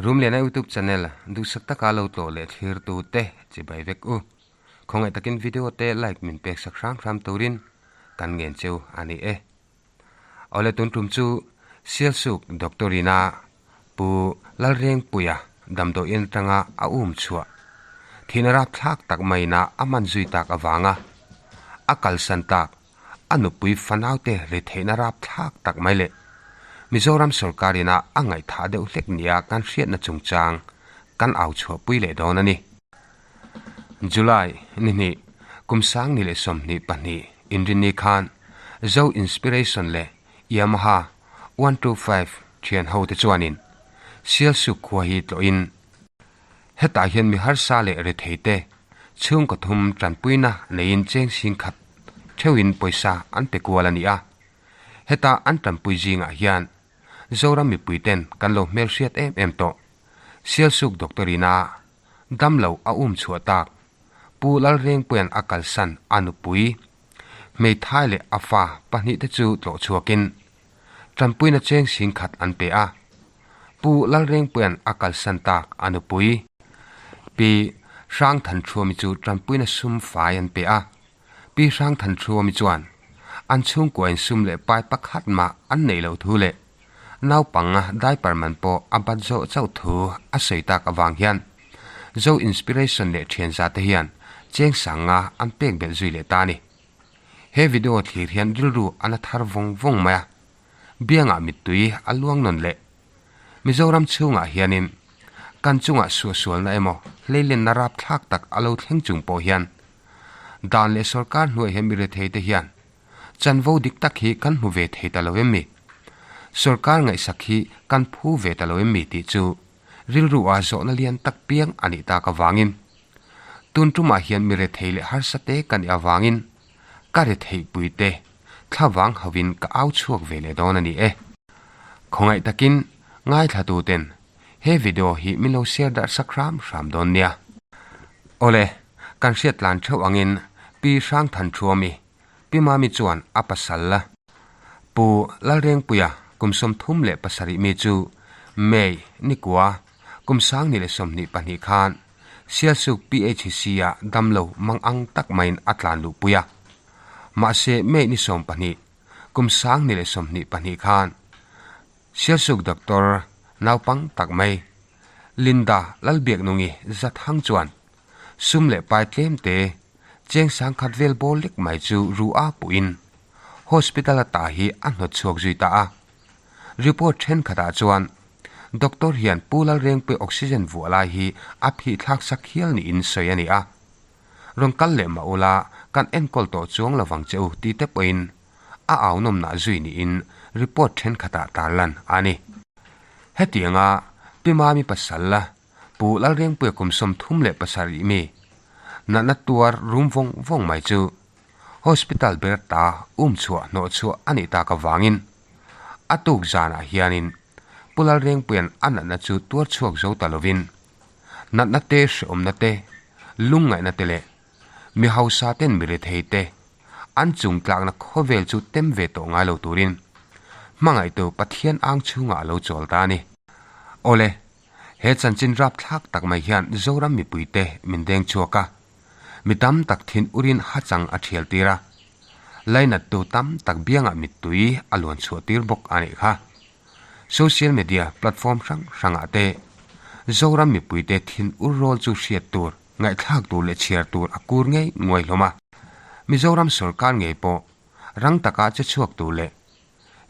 Rumliana YouTube channel duhsak taka lo tlawh leh thlir tu te chibai vek u. Khawngaih takin video te like min pek sak hram hram turin kan ngen cheu a ni e. Awle tun tum chu Sialsuk Doctor ina Pu Lalrengpuia damdawiin atanga a um chhuah thihna rapthlak tak maina a man zui tak avanga a kalsan tak a nupui fanaute ri theihna rapthlak tak mai leh Mizoram sorkarina a ngaihthah deuh hlek nia kan hriatna chungchang kan au chhuahpui leh dawn a ni. July ni hnih kum 2022 inrinni khan Zo Inspiration leh Yamaha 125 thian hote chuanin Sialsuk khua hi tlawhin Hetah hian mi harsa leh retheite chhungkaw thum tanpuina neiin cheng sing khat theuhin pawisa an pe kual a ni a. Heta an tanpui zingah hian Zoram mipuiten kan lo hmelhriat em em tawh. Sialsuk Doctor ina damlo a um chhuah tak Pu Lalrengpuia'n a kalsan a nupui hmeithai leh a fa pahnihte chu tlawh chhuakin tanpuina cheng sing khat an pe a. Pu Lalrengpuia'n a kalsan tak a nupui Pi Hrangthanṭhuami chu tanpuina sum fai an pe a. Pi Hrangthanṭhuami chuan an chhungkuain sum leh pai pakhat mah an neih loh thu leh naupanga diaper man pawh a bat zawh chauh thu a sawi tak avang hian Zo Inspiration leh ṭhianzate hian cheng sanga an pek belh zui leh ta a ni. He video thlir hian rilru a la thar vawng vawng mai a, biangah mittui a luang nawn leh. Mizoram chhungah hianin kan chungah suahsualna emaw hleilenna rapthlak tak a lo thleng chung pawh hian dan leh sorkar hnuai he mi retheite hian chanvo dik tak hi kan hmu ve thei ta lo em mi? Sorkar ngaihsak hi kan phu ve ta lo em mi tih chu rilru ah zawhna lian tak piang a nih tak avangin tun tumah hian mi rethei leh harsa te ka nih avangin ka retheihpui te thlavang hovin ka au chhuak ve leh dawn a ni e. Khawngaih takin ngaithla tuten he video hi min lo share darh sak hram hram dawn nia. Awle, kan hriat tlan theuh angin Pi Hrangthan Thuami, Pi Mami chuan a pasal la. Pu Lalrengpuia kum 37 mi chu May nikua kum 2022 khan Sialsuk PHC-ah damlo mang ang tak maiin a tlan luhpui a. Mahse May ni 12 kum 2022 khan Sialsuk Doctor naupang tak mai Linda Lalbiaknungi Zathang chuan sum leh pai tlem te cheng 10,000 vel bawr lek mai chu ru a puhin hospital a ta hi a hnawt chhuak zui ta a. Report thenkhatah chuan Doctor hian Pu Lalrengpui oxygen vuah lai hi a phih thlak sak hial niin sawi a ni a. Rawn kal leh mah ula kan enkawl tawh chuang lovang che u tih te pawhin a au nawmnah zui niin report thenkhatah tarlan a ni. Hetianga Pi Mami pasal la Pu Lalrengpuia kum 37 mi natna tuar rum vawng vawng mai chu hospital ber ta um chhuah hnawh chhuah a nih tak avangin a tuk zanah hianin Pu Lalrengpuia'n a natna chu tuar chhuak zo ta lovin natna te hrehawmna te lungngaihna te leh mi hausa ten mi rethei te an chung tlakna khawvel chu tem ve tawh ngai lo turin hmangaihtu Pathian ang chhungah a lo chawl ta a ni. Awle, he chanchin rapthlak tak mai hian Zoram mipuite min deng chhuak a, mi tam tak thin urin hachang a thial tir a, lainattu tam tak biangah mittui a luan chhuah tir bawk a nih kha. Social media platform hrang hrangah te Zoram mipuite thin ur rawl chu hriat tur, ngaihthlak tur leh chhiar tur a kur ngei nguai hlawm a. Mizoram sorkar ngei pawh rang taka che chhuak tur leh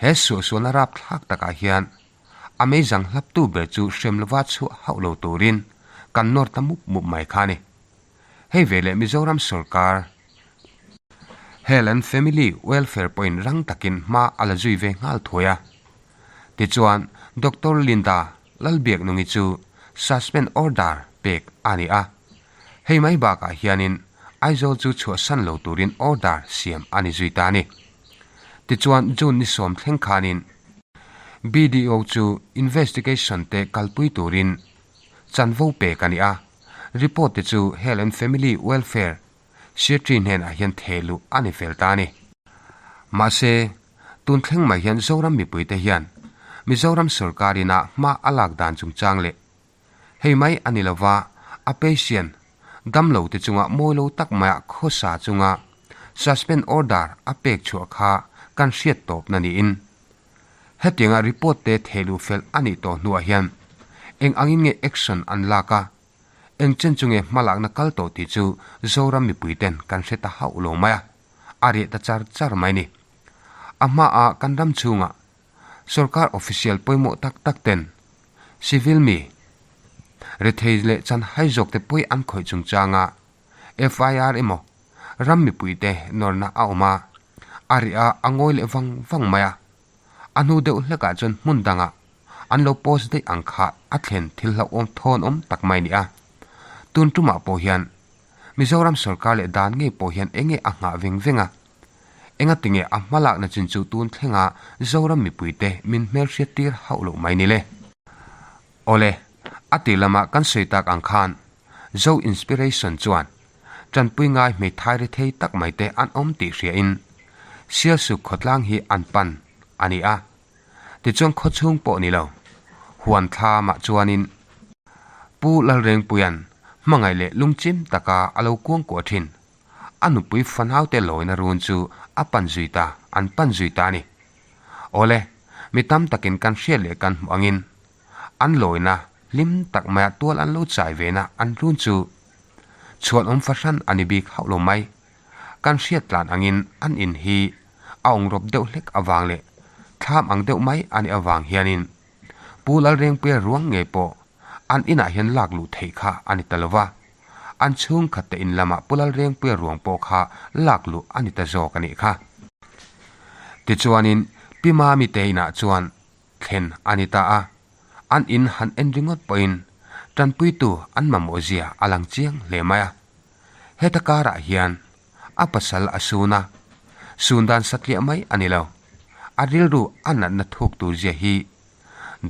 he suahsualna rapthlak takah hian a meizang hlaptu ber chu hrem lova chhuah hauh lo turin kan nawr ta mup mup mai kha a ni. Hei ve leh Mizoram sorkar Health and Family Welfare pawhin rang takin hma a la zui ve nghal thuai a. Tichuan, Doctor Linda Lalbiaknungi chu suspend order pek a ni a. Hei mai bakah hianin Aizawl chu chhuahsan lo turin order siam a ni zui ta a ni. Tichuan, June ni 10 thleng khanin BDO chu investigation te kalpui turin chanvo pek a ni a. Report te chu Health and Family Welfare Secretary hnenah hian thehluh a ni fel ta a ni. Mahse, tun thleng mai hian Zoram mipuite hian Mizoram sorkar ina hma a lak dan chungchang leh. Hei mai a ni lova, a patient damlo te chunga mawi lo tak maia khawsa chunga suspend order a pek chhuah kha kan hriat tawpna niin. Hetianga report te thehluh fel a nih tawh hnuah hian eng angin nge action an lak a, eng chen chu nge hmalakna kal tawh tih chu Zoram mipui ten kan hre ta hauh lo mai a, a reh ta char char mai ni. A hmaah kan ram chhungah Sorkar official pawimawh tak tak ten civil mi rethei leh chanhai zawk te pawi an khawih chungchanga FIR emaw ram mipui te nawrna a awm a, a rih a a ngawi leh vang vang mai a. A hnu deuh hlekah chuan hmun dangah an lo post daih ang kha a thlen thil hlauhawm thawn awm tak mai a ni a. Tun tumah pawh hian Mizoram sorkar leh dan ngei pawh hian enge a nghah veng veng a. Engatinge a hmalakna chin chu tun thlenga Zoram mipuite min hmelhriat tir hauh loh mai ni le? Awle, a tir lama kan sawi tak ang khan Zo Inspiration chuan tanpui ngai hmeithai ri thei tak mai te an awm tih hriain Sialsuk khawtlang hi an pan a ni a. Tichuan khawchhung pawh ni lo, huan thlamah chuanin Pu Lalrengpuia'n hmangaih leh lungchim taka a lo kuangkuah thin. A nupui fanaute lawina run chu a pan zui ta, an pan zui ta a ni. Awle, mi tam takin kan hriat leh kan hmuh angin an lawina hlim tak maia tual an lo chai vena an run chu chhuan awm fahran a ni bik hauh lo mai. Kan hriat tlan angin an in hi a awngrawp deuh hlek avang leh thlam ang deuh mai a nih avang hianin Pu Lalrengpuia ruang ngei pawh an inah hian lak luh theih kha a ni ta lo va, an chhungkhat te in lamah Pu Lalrengpuia ruang pawh kha lak luh a ni ta zawk a nih kha. Tichuanin Pi Mami te inah chuan thlen a ni ta a, an in han en ringawt pawhin tanpuitu an mamawh zia a lang chiang hle mai a. Heta karah hian a pasal a sun a, sun dan satliah mai a ni lo. A rilru a natna thuk tur zia hi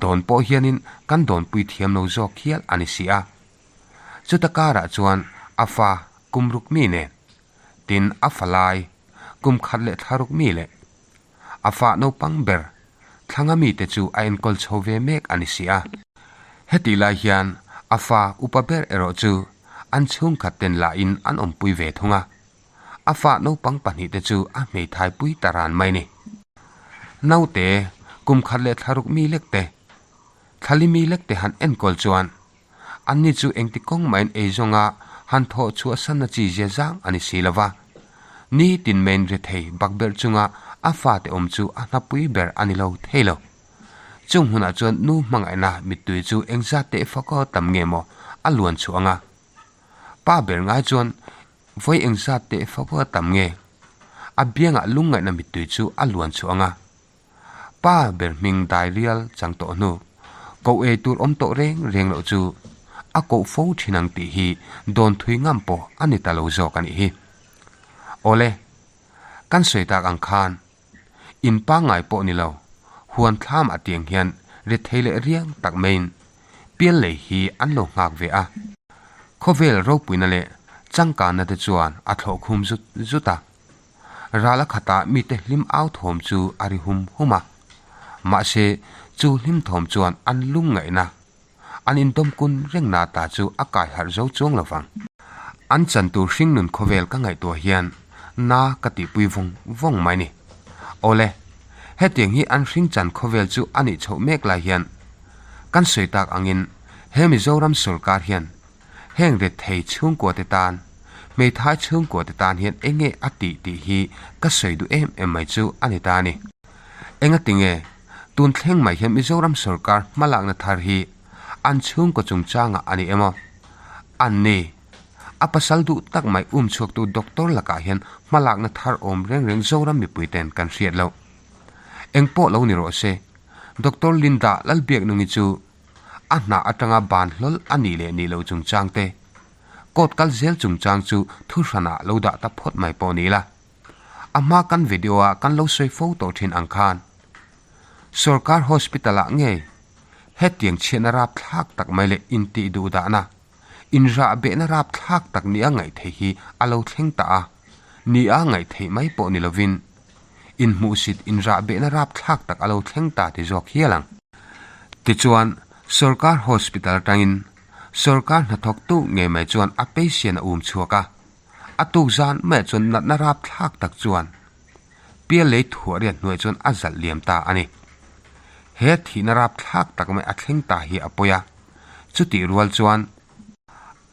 dawn pawh hianin kan dawnpui thiam lo zawk hial a ni si a. Chuta karah chuan a fa kum ruk mi nen, tin a fa lai kum khat leh thla ruk mi leh a fa naupang ber thlanga mite chu a enkawl chho ve mek a ni si a. Hetih lai hian a fa upa ber erawh chu an chhungkhat ten lahin an awmpui ve thung a. A fa naupang pahnihte chu a hmeithai pui ta ran mai ni. Naute kum khat leh thla ruk mi lek te, thla li mi lek te han enkawl chuan anni chu engti kawng mahin eizawnga han thawh chhuah sanna chi zia zang a ni si lo va. Nitin main rethei bakberh chunga a fate awm chu a hnapui ber a ni lo thei lo. Chung hunah chuan nu hmangaihna mittui chu engzat teh fak aw tam nge maw a luan chhuah ang a. Pa ber ngai chuan vawi engzat teh fak aw tam nge a biangah lungngaihna mittui chu a luan chhuah ang a. Pa ber hming dai rial chang tawh hnu, koh ei tur awm tawh reng reng loh chu a koh fo thin ang tih hi dawn thui ngam pawh a ni ta lo zawk a nih hi. Awle, kan sawi tak ang khan In pangngai pawh ni lo, huan thlam a tiang hian rethei leh riang tak maiin pial lei hi an lo nghak ve a. Khawvel ropuina leh changkanna te chuan a thlawh khum zut zut a. Ral a khatah mite hlim au thawm chu a ri hum hum a. Mahse, chu hlim thawm chuan an lungngaihna, an indawmkun rengna ta chu a kai harh zo chuang lo vang. An chan tur hringnun khawvel ka ngaihtuah hian na ka tihpui vawng vawng mai ni. Awle, hetiang hi an hring chan khawvel chu a nih chhoh mek lai hian kan sawi tak angin he Mizoram sorkar hian heng rethei chhungkua te tan, hmeithai chhungkua te tan hian enge a tih tih hi ka sawi duh em em mai chu a ni ta a ni. Engatinge tun thleng mai hian Mizoram sorkar hmalakna thar hi an chhungkaw chungchangah a ni emaw? An ni. A pasal duh tak mai um chhuaktu doctor lakah hian hmalakna thar awm reng reng Zoram mipuiten kan hriat loh. Engpawh lo ni rawh se, Doctor Linda Lalbiaknungi chu a hna atanga ban hlawl a nih leh nih loh chungchang te, court kal zel chungchang chu thu hranah lo dah ta phawt mai pawh ni ila. A hma kan video ah kan lo sawi fo tawh thin ang khan Sorkar hospital ah ngei hetiang chhiatna rapthlak tak mai leh intih duh dahna, inrah behna rapthlak tak nia ngaih theih hi a lo thleng ta a, nia ngaih theih mai pawh ni lovin inhmuhsit inrah behna rapthlak tak a lo thleng ta ti zawk hial ang. Tichuan Sorkar hospital atangin. Sorkar hnathawktu ngei mai chuan a patient a um chhuak a, a tuk zan maiah chuan natna rapthlak tak chuan pial lei thuah riat hnuaiah chuan a zalh liam ta a ni. He thihna rapthlak tak mai a thleng ta hi a pawi a, chutih rual chuan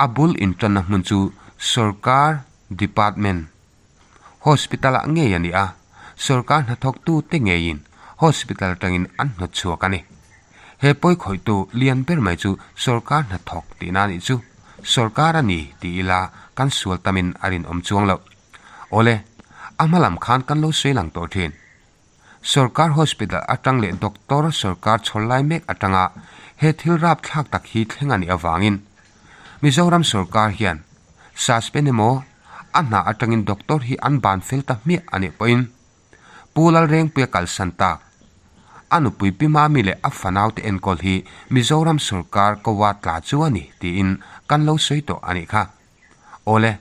a bul intanna hmun chu sorkar department hospital ah ngei a ni a, sorkar hnathawktu te ngeiin hospital atangin an hnawt chhuak a ni. He pawi khawihtu lian ber mai chu sorkar hnathawk tihna a nih chu sorkar a ni ti ila kan sual tamin a rinawm chuang loh. Awle, a hma lam khan kan lo sawi lang tawh thin. Sorkar hospital atang leh doctor sorkar chhawr lai mek atanga he thil rapthlak tak hi thleng a nih avangin Mizoram sorkar hian suspend emaw a hna atangin doctor hi an ban fel ta hmiah a nih pawhin Pu Lalrengpuia kalsan tak a nupui Pi Mami leh a fanaute enkawl hi Mizoram sorkar koa tla chu a ni tiin kan lo sawi tawh a nih kha. Awle,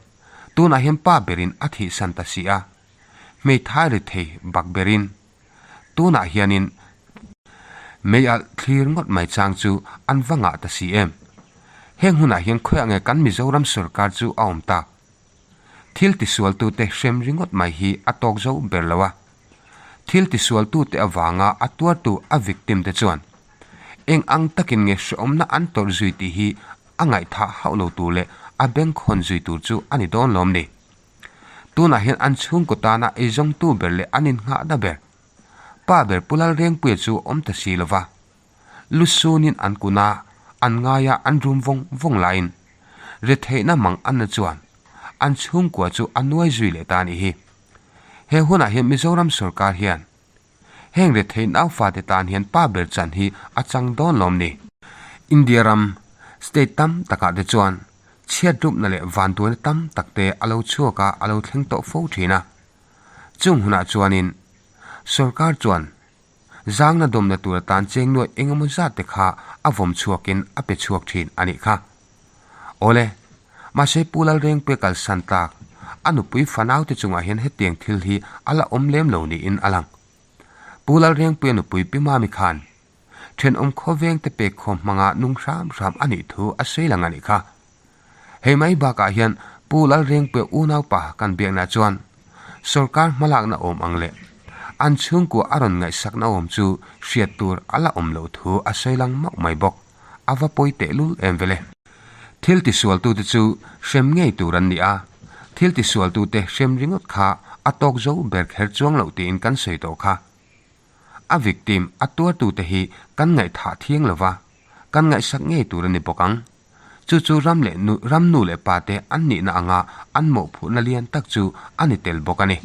tunah hian pa berin a thihsan ta si a, hmeithai ri thei bak berin tunah hianin mei alh thlir ngawt mai chang chu an va ngah ta si em? Heng hunah hian khawiah nge kan Mizoram sorkar chu a awm tak? Thil tisualtute hrem ringawt mai hi a tawk zo ber lo a. Thil tisualtute avanga a tuartu a victim te chuan eng ang takin nge hrehawmna an tawrh zui tih hi a ngaihthah hauh lo tur leh a bengkhawn zui tur chu a ni dawn lawm ni. Tunah hian an chhungkaw tana eizawngtu ber leh an innghahna ber, pa ber Pu Lalrengpuia chu awm ta si lova, lu sunin an kun a, an ngai a, an rum vawng vawng laiin retheihna mang anna chuan an chhungkua chu a nuai zui leh ta a nih hi. He hunah hian Mizoram sorkar hian Heng rethei naufate tan hian pa ber chan hi a chang dawn lawm ni? India ram state tam takah te chuan chhiatrupna leh vantuaina tam tak te a lo chhuak a, a lo thleng tawh fo thin a. Chung hunah chuanin sorkar chuan zangna dawmna tur atan cheng nuaih eng emaw zat te kha a vawm chhuakin a pe chhuak thin a nih kha. Awle, mahse Pu Lalrengpuia kalsan tlak, a nupui fanaute chungah hian hetiang thil hi a la awm lem lo niin a lang. Pu Lalrengpuia nupui Pi Mami khan thenawm khawvengte pek khawm hmanga nung hram hram a nih thu a sawi lang a nih kha. Hei mai bakah hian Pu Lalrengpuia unaupa kan biakna chuan sorkar hmalakna awm ang leh an chhungkua a rawn ngaihsakna awm chu hriat tur a la awm loh thu a sawi lang mauh mai bawk. A va pawi tehlul em vele. Thil tisualtute chu hrem ngei tur an ni a, thil tisualtute hrem ringawt kha a tawk zo ber kher chuang loh tiin kan sawi tawh kha. A victim, a tuartute hi kan ngaihthah thiang lo va, kan ngaihsak ngei tur a ni bawk ang. Chu chu ram leh nu, ram nu leh pate an nihna anga an mawhphurhna lian tak chu a ni tel bawk a ni.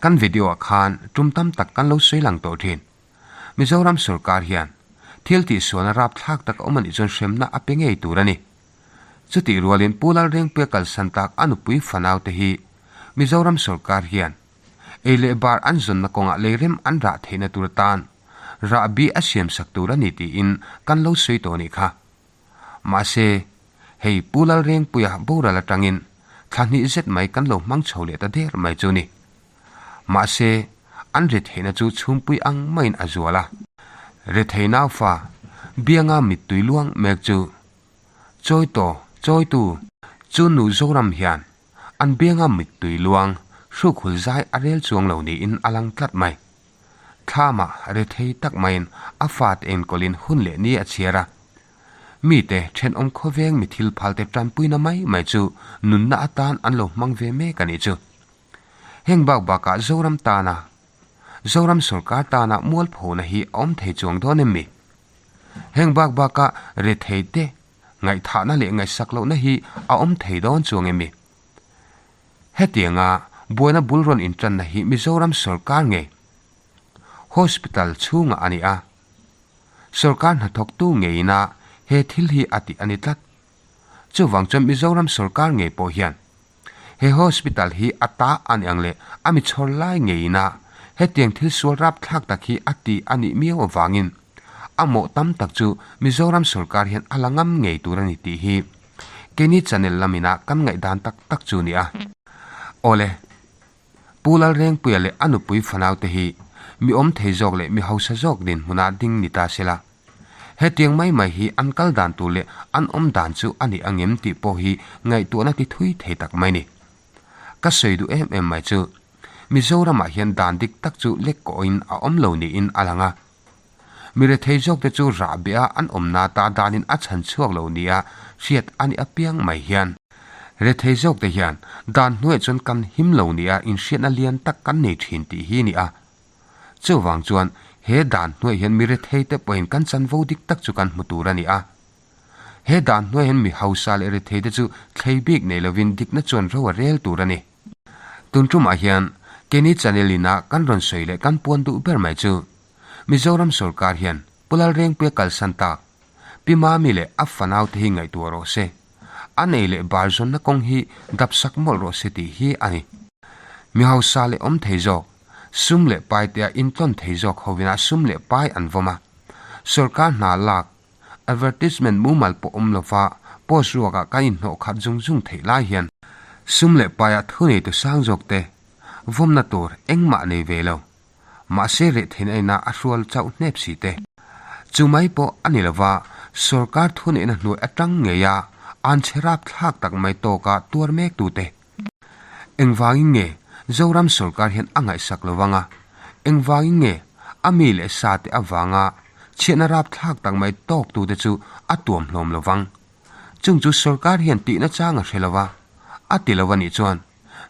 Kan video-ah khan tum tam tak kan lo sawi lang tawh thin. Mizoram sorkar hian thil tihsualna rapthlak tak a awm a nih chuan hremna a pe ngei tur a ni. Chutih rualin Pu Lalrengpuia kalsan tak a nupui fanaute hi Mizoram sorkar hian ei leh bar an zawnna kawngah leirem an rah theihna tur atan rahbi a siamsak tur a ni tiin kan lo sawi tawh a nih kha. Mahse, hei Pu Lalrengpuia boral atangin thla hnih zet mai kan lo hmang chho leh ta der mai chu ni. Mahse, an retheihna chu chhumpui ang maiin a zual a. Rethei naufa, bianga mittui luang mek chu chawi taw, chawitu, chu nu Zoram hian an bianga mittui luang hrukhul zai a rel chuang lo niin a lang tlat mai. Thlamah rethei tak maiin a fate enkawlin hun leh ni a chhiar a. Mite thenawm khawveng mi thil phalte tanpuina mai mai chu nunna atan an lo hmang ve mek a nih chu. Heng bak bakah Zoram tana, Zoram sorkar tana mualphona hi a awm thei chuang dawn em mi? Heng bak bakah rethei te ngaihthahna leh ngaihsak lohna hi a awm thei dawn chuang em mi? Hetianga buaina bul rawn intanna hi Mizoram sorkar nge Hospital chhungah a ni a, sorkar hnathawktu ngeina he thil hi a tih a ni tlat. Chuvang chuan Mizoram sorkar ngei pawh hian He hospital hi a ta a ni ang leh a mi chhawr lai ngeiin a hetiang thil sual rapthlak tak hi a ti a nih miau avangin a mawh tam tak chu Mizoram sorkar hian a la ngam ngei tur a ni tih hi keini channel lamina kan ngaihdan tak tak chu ni a. Awle, Pu Lalrengpuia leh a nupui fanaute hi mi awm thei zawk leh mi hausa zawk dinhmuna ding ni ta sela. Hetiang mai mai hi an kal dan tur leh an awm dan chu a ni angem tih pawh hi ngaihtuahna ti thui thei tak mai ni. Ka sawi duh em em mai chu Mizoramah hian dan dik tak chu lek kawhin a awm lo niin a lang a. Mi rethei zawkte chu rah beh a an awmna ta danin a chhan chhuak lo nia hriat a ni apiang mai hian. Rethei zawkte hian dan hnuaiah chuan kan him lo nia inhriatna lian tak kan nei thin tih hi ni a. Chuvang chuan he dan hnuaiah hian mi retheite pawhin kan chanvo dik tak chu kan hmu tur a ni a. He dan hnuaiah hian mi hausa leh retheite chu thlei bik nei lovin dikna chuan ro a rel tur a ni. Tun tumah hian keini channel ina kan rawn sawi leh kan puan duh ber mai chu Mizoram sorkar hian Pu Lalrengpuia kalsan tak Pi Mami leh a fanau te hi ngaihtuah rawh se, a nei leh bar zawnna kawng hi dap sak mawlh rawh se tih hi a ni. Mi hausa leh awm thei zawk, sum leh pai te a intlawn thei zawk hovin a sum leh pai an vawm a. Sorkar hna lak Advertisement mumal pawh awm lova post ruakah kan inhnawh khat zung zung theih lai hian sum leh paiah thuneitu sang zawk te vawmna tur engmah nei ve lo. Mahse reh theihna ina a hrual chauh hnep si te. Chu mai pawh a ni lova sorkar thuneihna hnuai atang ngeia an chhe rap thlak tak mai tawka tuar mek tu te. Engvangin nge Zoram sorkar hian a ngaihsak lo vang a? Engvangin nge a mi leh sa te avanga chhiatna rapthlak tak mai tawktute chu a tuam hlawm lo vang? Chung chu sorkar hian tihna chang a hre lo va, a ti lo a nih chuan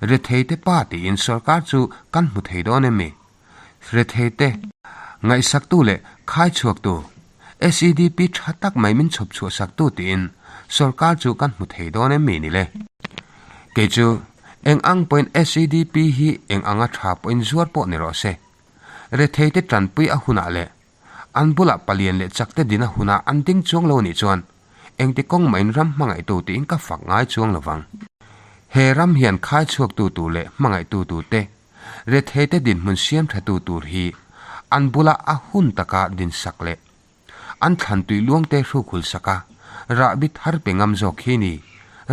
Retheite pa tiin sorkar chu kan hmu thei dawn em mi? Retheite ngaihsaktu leh khaichhuaktu SEDP tha tak mai min chhawp chhuahsaktu tiin sorkar chu kan hmu thei dawn em mi ni le? Kei chu eng ang pawhin SEDP hi eng anga tha pawhin zuar pawh ni rawh se. Retheite tanpui a hunah leh an bulah palian leh chakte din a hunah an ding chuang lo nih chuan engti kawng mahin ram hmangaihtu tiin ka fak ngai chuang lo vang. He ram hian khaichhuaktu tur leh hmangaihtu turte Retheite dinhmun siam thatu tur hi an bula a hun taka dinsak leh an thlan tui luangte hrukhul saka rahbi thar pe ngam zawk hi ni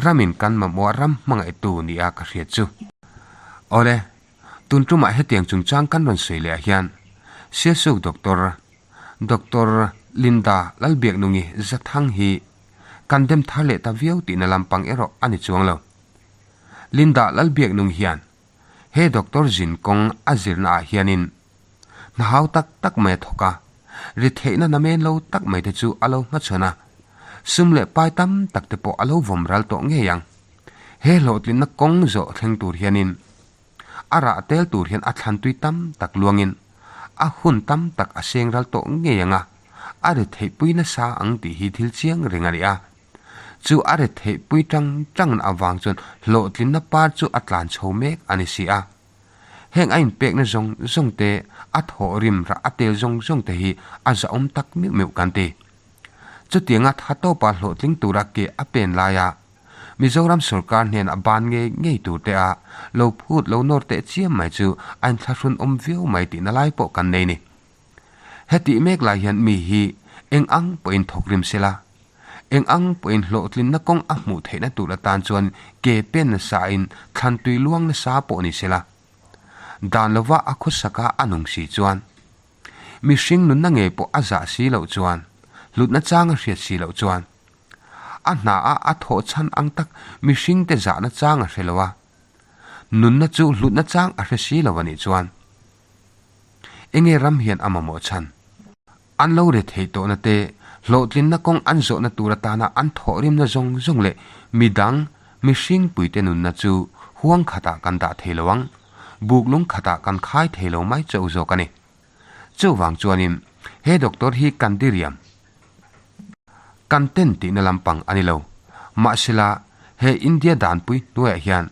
ramin kan mamawh ram hmangaihtu nia ka hriat chu. Awle, tun tumah hetiang chungchang kan rawn sawi leh ah hian Siasuk Doctor Doctor Linda Lalbiaknungi Zathang hi kan dem thar leh ta viau tihna lampang erawh a ni chuang lo. Linda Lalbiaknung hian He doctor zin kawng a zirna ah hianin hna hau tak tak mai a thawk a, ri theihna namen lo tak mai te chu a lo hmachhawn a, sum leh pai tam tak te pawh a lo vawm ral tawh ngei ang. He hlawhtlinna kawng zawh thleng tur hianin a rah tel tur hian a thlantui tam tak luangin a hun tam tak a seng ral tawh ngei ang a, a ri theihpui nasa ang tih hi thil chiang reng a ni a. Chu a ret theih pui tang tangna avang chuan hlawhtlinna par chu a tlan chho mek a ni si a. Heng a inpekna zawng zawng te, a thawhrim rah a tel zawng zawng te hi a zahawm tak meuh meuh kan ti. Chutianga tha tawpa hlawhtling tura ke a pen laia Mizoram sorkar hnenah ban ngei ngei tur te a lo phut lo nawr teh chiam mai chu a inthlahrun awm viau mai tihna lai pawh kan nei ni. Hetih mek lai hian mi hi eng ang pawhin thawkrim sela, Eng ang pawhin hlawhtlinna kawng a hmuh theihna tur atan chuan ke pen nasa in thlan tui luang nasa pawh ni sela. Dan lova a khawsaka a nung si chuan, mihring nunna ngei pawh a zah si loh chuan, hlutna chang a hriat si loh chuan, a hna a a thawh chhan ang tak mihringte zahna chang a hre lo a, nunna chu hlutna chang a hre si lo a nih chuan, enge ram hian a mamawh chhan? An lo re theih tawhna te, hlawhtlinna kawng an zawhna tur atana an thawhrimna zawng zawng leh midang, mihring puite nunna chu huang khatah kan dah thei lo ang, buk lung khatah kan khai thei lo mai chauh zawk a ni. Chuvang chuanin he doctor hi kan diriam, kan ten tihna lampang a ni lo. Mahsela, he India danpui hnuaiah hian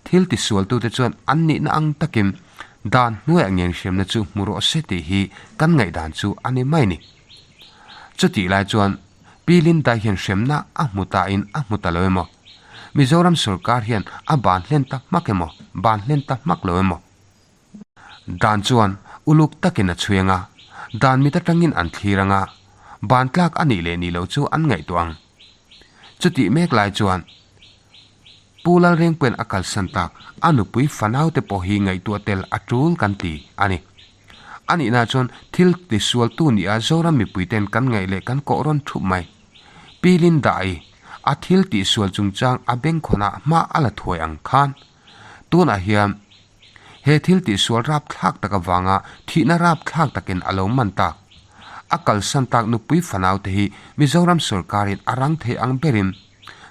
Thil tisualtute chuan an nihna ang takin dan hnuaiah ngenhriamna chu hmu rawh se tih hi kan ngaihdan chu a ni mai ni. Chutih lai chuan Pi Lindai hian hremna a hmu tain a hmu ta lo emaw? Mizoram sorkar hian a ban hlen ta hmak emaw? Ban hlen ta hmak lo emaw? Dan chuan uluk takin a chhuiang a, dan mit atangin an thlir ang a, ban tlak a nih leh nih loh chu an ngaihtuah ang. Chutih mek lai chuan Pu Lalrengpuia'n a kalsan tak a nupui fanaute pawh hi ngaihtuah tel a tul kan ti a ni. A nihna chuan thil tisualtu nia Zoram mipuiten kan ngaih leh kan kawh rawn thup mai. Pi Linda-i a thil tihsual chungchang a bengkhawnah hma a la thuai ang khan tunah hian he thil tihsual rapthlak tak avanga thihna rapthlak takin a lo man tak. A kalsan tak nupui fanau te hi Mizoram sorkarin a rang thei ang berin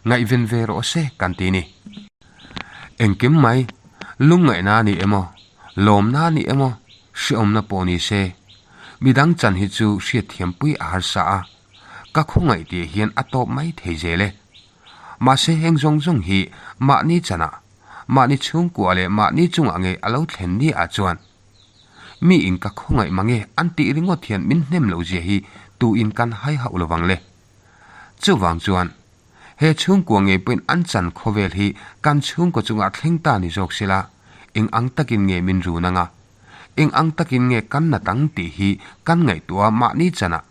ngaihven ve rawh se kan ti ni. Engkim mai, lungngaihna a ni emaw, lawmna a ni emaw, hrehawmna pawh ni se, midang chan hi chu hriatthiampui a harsa a, ka khawngaih tih hian a tawp mai thei zel e. Mahse heng zawng zawng hi mahni chanah, mahni chhungkua leh mahni chungah ngei a lo thlen ni ah chuan mi in ka khawngaih mange an tih ringawt hian min hnem loh zia hi tu in kan hai hauh lovang le. Chuvang chuan he chhungkua ngei pawhin an chan khawvel hi kan chhungkaw chungah thleng ta ni zawk sela eng ang takin nge min run anga, eng ang takin nge kan nat ang tih hi kan ngaihtuah mahni chanah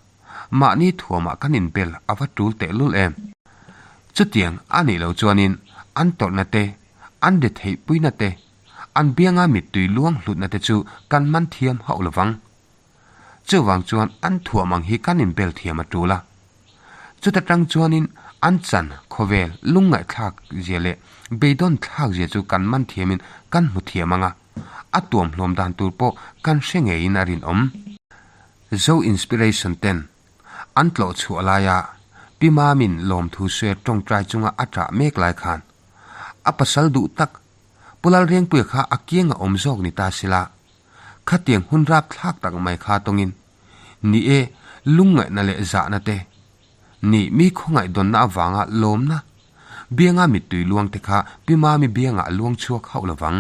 Mahni thuamah kan inbel a va tul tehlul em? Chutiang a nih loh chuanin an tawrhna te, an ri theihpuina te, an bianga mittui luang hlutna te chu kan man thiam hauh lo vang. Chuvang chuan an thuam ang hi kan inbel thiam a tul a. Chuta tang chuanin an chan khawvel lungngaihthlak zia leh beidawn thlak zia chu kan man thiamin kan hmu thiam ang a, a tuamhlawm dan tur pawh kan hre ngeiin a rinawm. Zo Inspiration ten an tlawh chhuah laia Pi Mamin lawmthu suer tawngtai chunga a ṭah mek lai khan a pasal duh tak Pu Lalrengpuia kha a kiang a awm zawk ni ta sila, khatiang hun rapthlak tak mai kha tawngin ni e lungngaihna leh zahna te, ni mi khawngaih dawnna avanga lawmna bianga mittui luang te kha Pi Mami biangah a luang chhuak hauh lovang.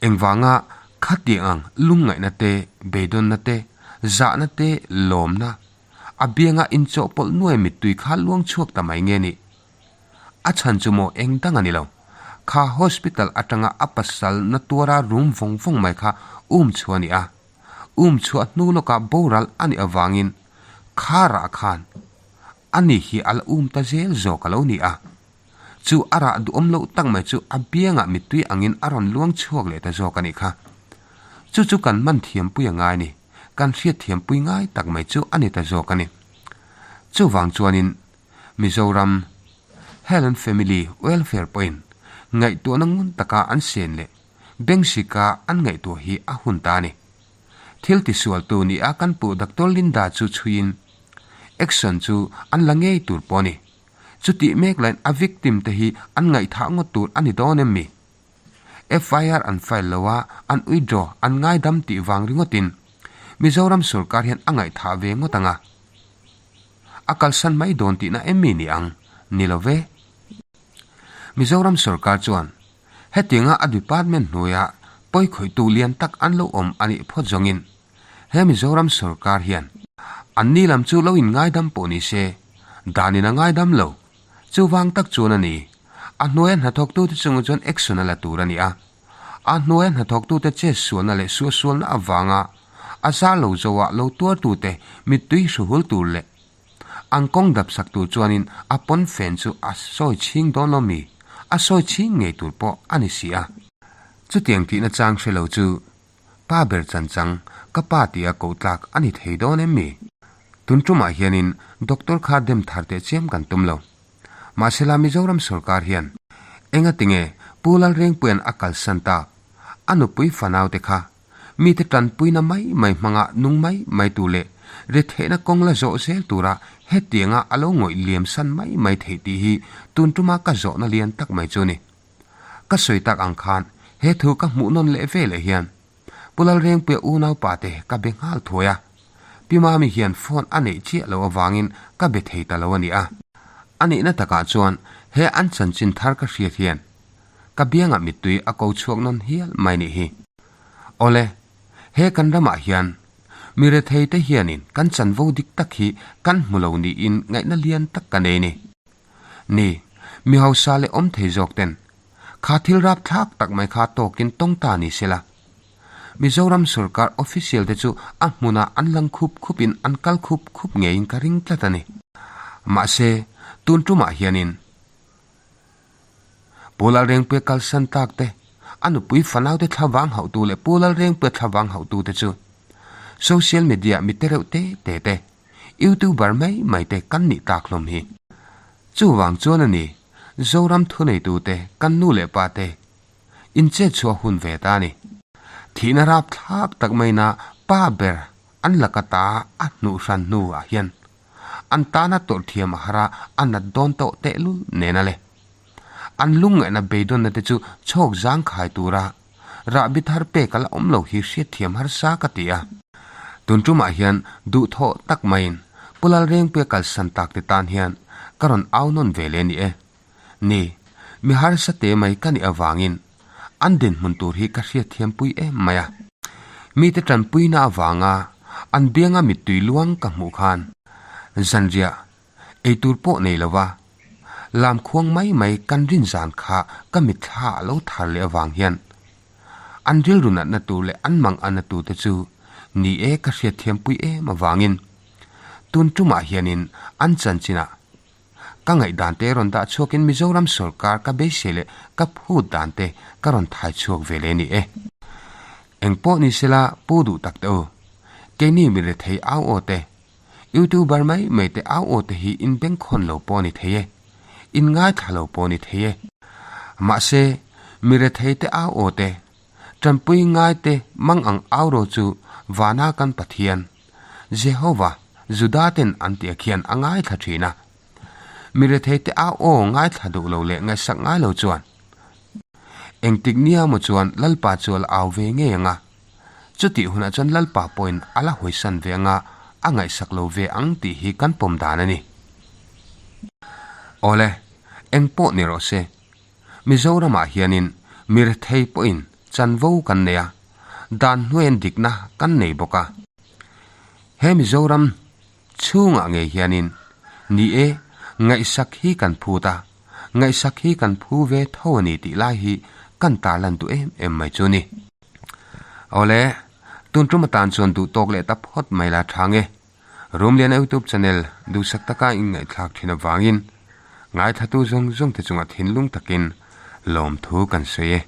Engvanga khatiang ang lungngaihna te, beidawnna te, zahna te, lawmna, a bianga inchawhpawlh nuai mittui kha luang chhuak ta mai nge nih? A chhan chu maw eng dang a ni lo. Kha hospital atanga a pasal na tuara rum vawng vawng mai kha um chhuah a ni a. Um chhuah hnu lawkah boral a nih avangin kha rah khan a ni hi a la um ta zel zawk a lo ni a. Chu a rah duhawm loh tak mai chu a biangah mittui angin a rawn luang chhuak leh ta zawk a nih kha. Chu chu kan man thiampui a ngai ni, kan hriat thiampui ngai tak mai chu a ni ta zawk a ni. Chuvang chuanin Mizoram Health and Family Welfare pawhin ngaihtuahna ngun taka an sen leh bengsika an ngaihtuah hi a hun ta a ni. Thil tisualtu nia kan puh Doctor Linda chu chhuiin action chu an la ngei tur pawh a ni. Chutih mek lain a victim te hi an ngaihthah ngawt tur a ni dawn em mi? FIR an file lo a, an withdraw, an ngaidam tih vang ringawtin Mizoram sorkar hian a ngaihthah ve ngawt ang a. A kalsan mai dawn tihna em mi ni ang? Ni lo ve. Mizoram sorkar chuan hetianga a department hnuaia pawikhawihtu lian tak an lo awm a nih phawt zawngin he Mizoram sorkar hian anni lam chu lo in ngaidam pawh ni se, danin a ngaidam lo. Chuvang tak chuan a ni. A hnuaia hnathawktute chungah chuan action a la tur a ni a. A hnuaia hnathawktute chetsualna leh suahsualna avanga a zar lo zoah lo tuartute mittui hruhul tur leh an kawng dap sak tur chuanin a pawn fen chu a sawi chhing dawn lo mi? A sawi chhing ngei tur pawh a ni si a. Chutiang tihna chang hre lo chu Pa ber chanchang, ka pa tia koh tlak a ni thei dawn em mi? Tun tumah hianin Doctor kha dem thar teh chiam kan tum lo. Mahsela Mizoram sorkar hian enga tinge Pu Lalrengpuia'n a kalsan tak a nupui fanau te kha mite tanpuina mai mai hmanga nung mai mai tu leh rethehna kawng la zawh zel tura hetianga a lo ngawih liam san mai mai theih tih hi tun tuma ka zawhna lian tak mai chu a ni. Ka sawi tak ang khan he thu ka hmuh nawn leh ve leh hian Pu Lalrengpuia unaupa te ka be nghal thuai a, Pi Mami hian phone a neih chiah loh avangin ka be thei ta lo a ni a. A nihna takah chuan he an chanchin thar ka hriat hian ka biangah mittui a ko chhuak nawn hial mai nih hi. Awle, he kan ramah hian mi rethei te hianin kan chanvo dik tak hi kan hmu lo niin ngaihna lian tak ka nei ni. Ni, mi hausa leh awm thei zawk ten kha thil rapthlak tak mai kha tawkin tawng ta ni sela. Mizoram sorkar official te chu a hmunah an lang khup khupin an kal khup khup ngeiin ka ring tlat a ni. Mahse, tun tumah hianin Pu Lalrengpuia kalsan tak te, a nupui fanau te thlavang hauhtu leh Pu Lalrengpuia thlavang hauhtu te chu. Social media mi te reuh te te te, Youtuber mai mai te kan nih tak hlawm hi. Chuvang chuan a ni, Zoram thuneitute kan nu leh pa te in chet chhuah hun ve ta a ni. Thihna rapthlak tak maina pa ber an laka ta a hnuh hran hnu ah hian an tana tawrh thiam a har a, a nat dawn tawh tehlul nen a le. An lungngaihna beidawnna te chu chhawk zangkhai tura rahbi thar pek a la awm lo hi hriatthiam harsa ka ti a. Tun tumah hian duhthawh tak maiin Pu Lalrengpuia kalsan tak te tan hian ka rawn au nawn ve leh a ni e. Ni, mi harsa te mai ka nih avangin an dinhmun tur hi ka hriatthiampui em mai a. Mite tanpuina avanga an bianga mittui luang ka hmuh khan zanriah eitur pawh nei lova lam khuang mai mai kan rin zan kha ka mitthla a lo thar leh avang hian an rilru natna tur leh an mang anna tur te chu ni e ka hriatthiampui em avangin tun tumah hianin an chanchinah Ka ngaihdan te rawn dah chhuakin Mizoram sawrkar ka beisei leh ka phut dan te ka rawn thai chhuak ve leh a ni e. Eng pawh ni sela pu duh tak te u. Keini mi rethei au aw te, YouTuber mai mai te au aw te hi in bengkhawn lo pawh a ni thei e, in ngaithla lo pawh a ni thei e. Mahse, mi rethei te au aw te, tanpui ngai te mang ang au ro chu vana kan Pathian, Jehova, Juda ten an tih khian a ngaithla thin a. Mi rethei te au aw ngaithla duh lo leh ngaihsak ngai lo chuan engtik nia maw chuan Lalpa chu a la au ve ngei ang a. Chutih hunah chuan Lalpa pawhin a la hawisan ve anga a ngaihsak lo ve ang tih hi kan pawm dan a ni. Awle, eng pawh ni rawh se. Mizoramah hianin mi rethei pawhin chanvo kan nei a, dan hnuaiin dikna kan nei bawk a. He Mizoram chhungah ngei hianin ni e, ngaihsak hi kan phut a, ngaihsak hi kan phu ve tho a ni tih lai hi kan tarlan duh em em mai chu a ni. Awle, tun tum atan chuan duh tawk leh ta phawt mai la tha nge. Rumliana YouTube channel duhsak taka inngaihthlak thin avangin ngaithlatu zawng zawng te chungah thinlung takin lawmthu kan sawi e.